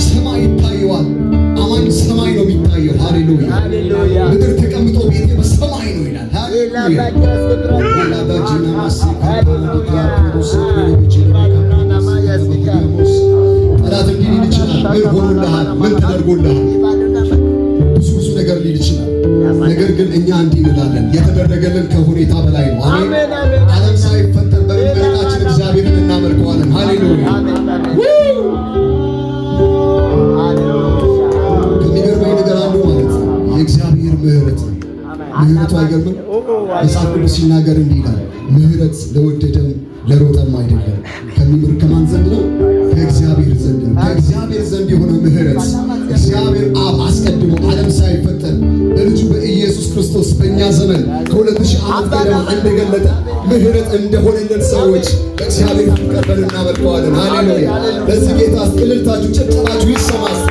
ሰማይ ይታየዋል። አማኝ ሰማይ ነው የሚታየው። ሃሌሉያ። ሃሌሉያ። ምድር ተቀምጦ ቤቴ በሰማይ ነው ይላል። ሃሌሉያ። ጠላት እንዲህ ሊል ይችላል። ምን ሆኖልሃል? ምን ተደርጎልሃል? ብዙ ብዙ ነገር ሊል ይችላል። ነገር ግን እኛ እንዲህ እንላለን፣ የተደረገልን ከሁኔታ በላይ ነው። አሜን። አሜን። ዓለም ሳይፈጠር በመመለካችን እግዚአብሔርን እናመልከዋለን። ሃሌሉያ። ከሚገርመኝ ነገር አንዱ ማለት ነው የእግዚአብሔር ምሕረት ነው። ምሕረቱ አይገርምም? መጽሐፍ ቅዱስ ሲናገር እንዲህ ይላል፣ ምሕረት ለወደደም ለሮጠም አይደለም። ከሚምር ከማን ዘንድ ነው? ከእግዚአብሔር ዘንድ ነው። ከእግዚአብሔር ዘንድ የሆነ ምሕረት እግዚአብሔር አብ አስቀድሞ ዓለም ሳይፈጠር በልጁ በኢየሱስ ክርስቶስ በእኛ ዘመን ከ2000 ዓመት ገደማ እንደገለጠ ምሕረት እንደሆነልን ሰዎች በእግዚአብሔር ፊት ቀርበን እናመልከዋለን። ሃሌሉያ! ለዚህ ጌታ እልልታችሁ፣ ጭብጨባችሁ ይሰማስ።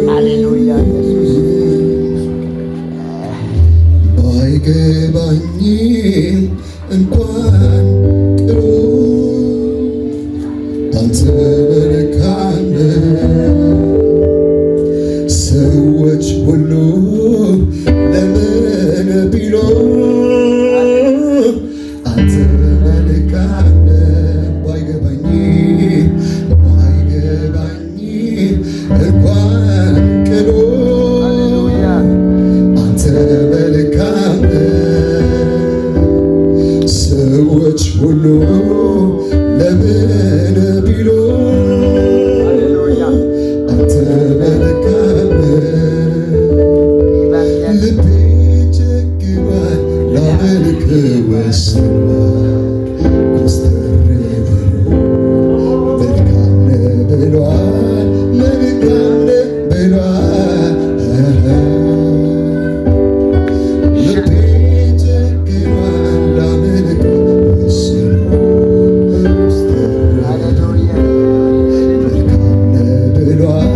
ሃሌሉያ ኢየሱስ። ባይገባኝም እንኳን ቅሉ አንተ መልካም ነህ። ሰዎች ሁሉ ለምን ቢሉ አንተ መልካም ነህ። ባይገባኝም ባይገባኝም እንኳን ቅሉ አንተ መልካም ነህ። ሰዎች ሁሉ ለምን ቢሉ አንተ መልካም ነህ። ልቤ ጨክኗል ላመልክ ወስኗል። ኮስተር ብሎ መልካም ነህ ብሏል፣ መልካም ነህ ብሏል። ልቤ ጨክኗል ላመልክ ወስኗል። ኮስተር መልካም ነህ ብሏል፣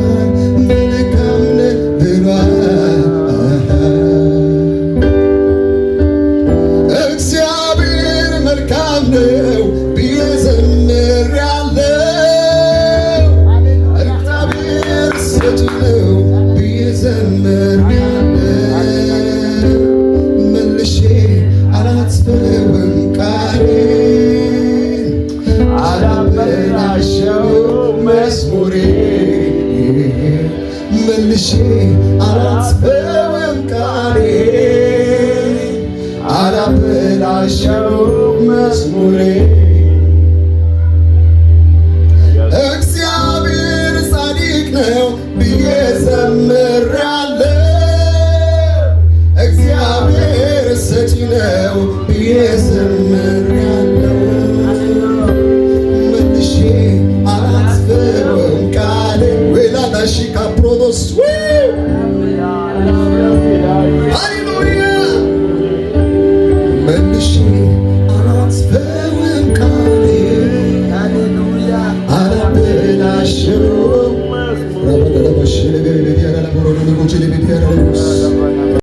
መልካም ነህ ብሏል። እግዚአብሔር መልካም ነው ብዬ ዘምሬአለሁ። እግዚአብሔር ሰጪ ነው ብዬ ዘምሬአለሁ። መልሼ አላጥፈውም ቃሌን፣ አላበላሸውም መዝሙሬን። መልሼ አላጥፈውም ቃሌን፣ አላበላሸውም መዝሙሬን። እግዚአብሔር ጻድቅ ነው ብዬ ዘምሬአለሁ። እግዚአብሔር ሰጪ ነው ብዬ ዘምሬአለሁ። መልሼ አላጥፈውም ቃሌን። ዌላዳሺካ ፕሮዶስ። ሃሌሉያ። መልሼ